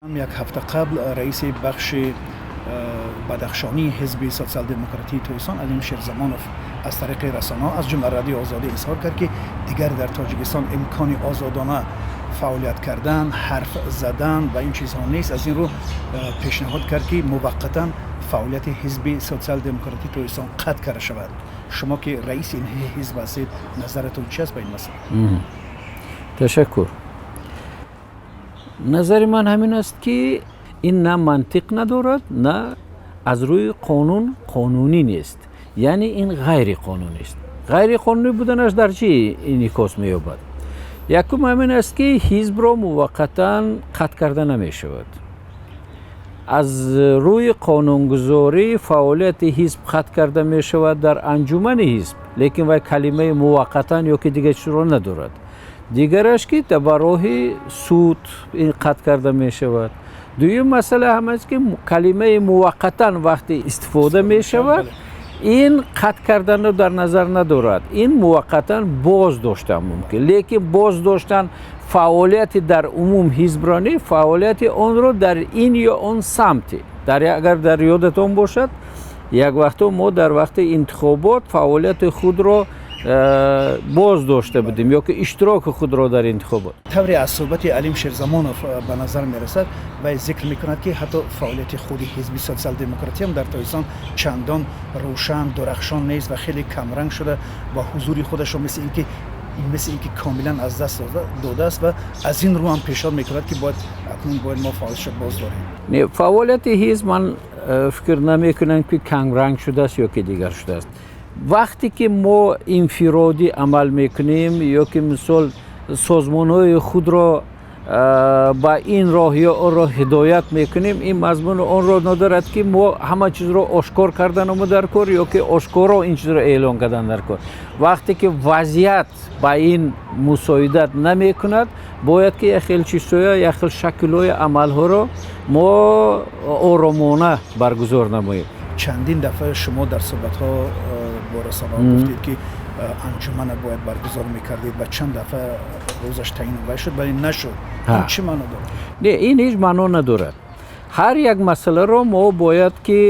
Як ҳафта қабл раиси бахши бадахшонии Ҳизби Социал-демократии Тоҷикистон Алим Шерзамонов аз тариқи расонаҳо, аз ҷумла Радиои Озодӣ, изҳор кард, ки дигар дар Тоҷикистон имкони озодона фаъолият кардан, ҳарф задан ва ин чизҳо нест. Аз ин рӯ пешниҳод кард, ки муваққатан фаъолияти Ҳизби Социал-демократии Тоҷикистон қатъ карда шавад. Шумо ки раиси ин ҳизб ҳастед, назаратон чи аст ба ин масъала? Ташаккур. Назари ман ҳамин аст, ки ин на мантиқ надорад, на аз рӯи қонун қонунӣ нест, яъне ин ғайриқонунист. Ғайриқонунӣ буданаш дар чӣ инъикос меёбад? Якум ҳамин аст, ки ҳизбро муваққатан қатъ карда намешавад. Аз рӯи қонунгузорӣ фаъолияти ҳизб қатъ карда мешавад дар анҷумани ҳизб, лекин вай калимаи муваққатан ё ки дигар чизро надорад. Дигараш, ки ба роҳи суд ин қатъ карда мешавад. Дуюм масъала ҳам аст, ки калимаи муваққатан вақте истифода мешавад, ин қатъ карданро дар назар надорад, ин муваққатан боз доштан мумкин, лекин боз доштан фаъолияти дар умум ҳизбро не, фаъолияти онро дар ин ё он самте. Агар дар ёдатон бошад, як вақто мо дар вақти интихобот фаъолияти худро боз дошта будем ё ки иштироки худро дар интихобот. Тавре аз суҳбати Алим Шерзамонов ба назар мерасад, вай зикр мекунад, ки ҳатто фаъолияти худи Ҳизби Социал-демократиям дар Тоҷикистон чандон рӯшан, дурахшон нест ва хеле камранг шуда ва ҳузури худашро мисли ин ки комилан аз даст додааст ва аз ин рӯ ҳам пешниҳод мекунад, ки бояд акнун бояд мо фаъолиятшро боз дорем. Не, фаъолияти ҳизб, ман фикр намекунам, ки камранг шудааст ё ки дигар шудааст. Вақте ки мо инфиродӣ амал мекунем ё ки мисол созмонҳои худро ба ин роҳ ё он роҳ ҳидоят мекунем, ин мазмуни онро надорад, ки мо ҳама чизро ошкор карданамо дар кор ё ки ошкоро ин чизро эълон кардан дар кор. Вақте ки вазъият ба ин мусоидат намекунад, бояд ки як хел чизҳоя, як хел шаклҳои амалҳоро мо оромона баргузор намоем. Чандин дафъа шумо дар суҳбатҳо бо расонаҳо гуфтед, ки анҷумана бояд баргузор мекардед ва чанд дафъа рӯзаш таъин вай шуд, вале нашуд. Ин чӣ маъно дорад? Не, ин ҳеҷ маъно надорад. Ҳар як масъаларо мо бояд ки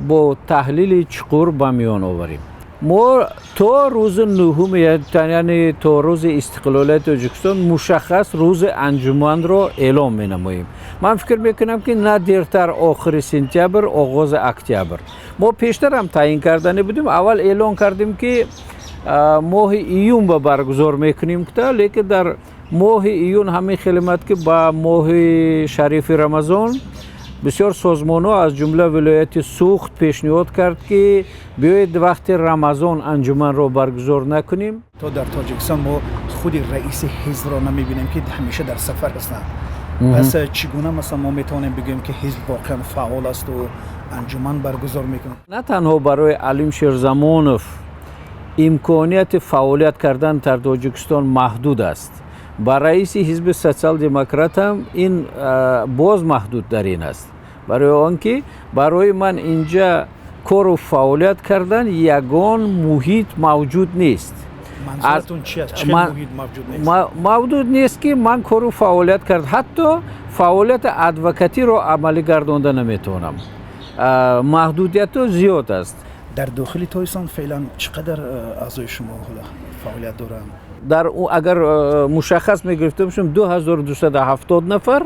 бо таҳлили чуқур ба миён оварем. Мо то рӯзи нуҳум, яъне то рӯзи истиқлолияти Тоҷикистон, мушаххас рӯзи анҷуманро эълон менамоем. Ман фикр мекунам, ки на дертар охири сентябр, оғози октябр. Мо пештар ҳам таъин кардани будем. Аввал эълон кардем, ки моҳи июн ба баргузор мекунем, лекин дар моҳи июн ҳамин хел омад, ки ба моҳи шарифи Рамазон бисёр созмонҳо, аз ҷумла вилояти Суғд, пешниҳод кард, ки биёед, вақти Рамазон анҷуманро баргузор накунем. То дар Тоҷикистон мо худи раиси ҳизбро намебинем, ки ҳамеша дар сафар ҳастанд, пас чӣ гуна, масалан, мо метавонем бигӯем, ки ҳизб воқеан фаъол асту анҷуман баргузор мекунад? На танҳо барои Алим Шерзамонов имконияти фаъолият кардан дар Тоҷикистон маҳдуд аст, ба раиси Ҳизби Социал-демократам ин боз маҳдудтарин аст, барои он ки барои ман инҷа кору фаъолият кардан ягон муҳит мавҷуд нест. Манзуратон чи аст? Чӣ муҳит мавҷуд нест? Мавҷуд нест, ки ман кору фаъолият кард, ҳатто фаъолияти адвокатиро амалӣ гардонда наметавонам. Маҳдудиятҳо зиёд аст. Дар дохили Тоҷикистон феълан чӣ қадар аъзои шумо ҳоло фаъолият доранд? Дар агар мушаххас мегирифта бошем, 2270 нафар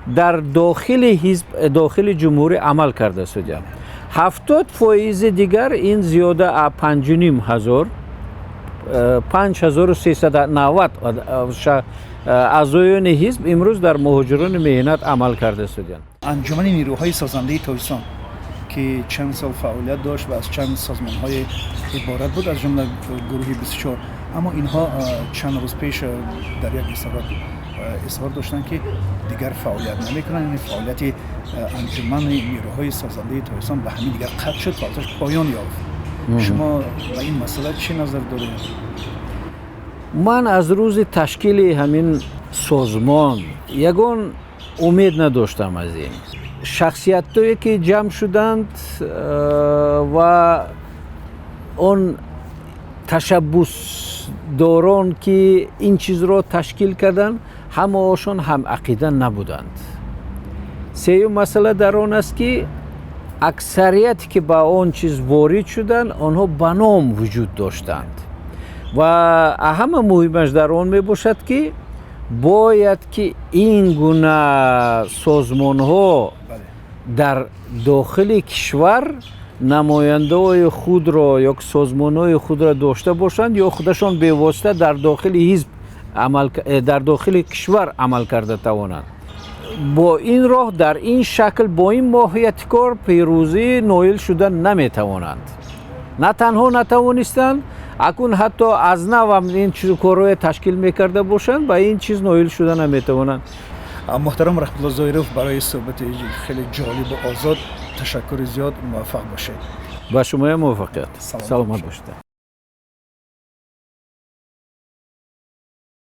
дар дохили ҳизб, дохили ҷумҳурӣ амал карда шудиям. 70 фоизи дигар, ин зиёда а 5500, 5390 аъзоёни ҳизб имрӯз дар муҳоҷирони меҳнат амал карда шудиям. Анҷумани нирӯҳои созандаи Тоҷикистон, ки чанд сол фаъолият дошт ва аз чанд созмонҳои иборат буд, аз ҷумла гурӯҳи 24, аммо инҳо чанд рӯз пеш дар як изҳорот изҳор доштанд, ки дигар фаъолият намекунанд, яъне фаъолияти Анҷумани нирӯҳои созандаи Тоҷикистон ба ҳамин дигар қатъ шуд, фаъолияташ поён ёфт. Шумо ба ин масъала чӣ назар доред? Ман аз рӯзи ташкили ҳамин созмон ягон умед надоштам аз ин шахсиятҳое, ки ҷамъ шуданд ва он ташаббусдорон, ки ин чизро ташкил карданд. Ҳамаошон ҳамақида набуданд. Сеюм масъала дар он аст, ки аксарияте, ки ба он чиз ворид шуданд, онҳо ба ном вуҷуд доштанд. Ва ҳама муҳимаш дар он мебошад, ки бояд ки ин гуна созмонҳо дар дохили кишвар намояндаҳои худро ё созмонҳои худро дошта бошанд ё худашон бевосита дар дохили ҳизб дар дохили кишвар амал карда тавонанд. Бо ин роҳ, дар ин шакл, бо ин моҳияти кор пирӯзӣ ноил шуда наметавонанд. На танҳо натавонистанд, акун ҳатто аз навам ин корҳое ташкил мекарда бошанд, ба ин чиз ноил шуда наметавонанд. Муҳтарам Раҳматулло Зоиров, барои суҳбати хеле ҷолибу озод ташаккури зиёд. Муваффақ бошед. Ба шумоям муваффақият, саломат бошед.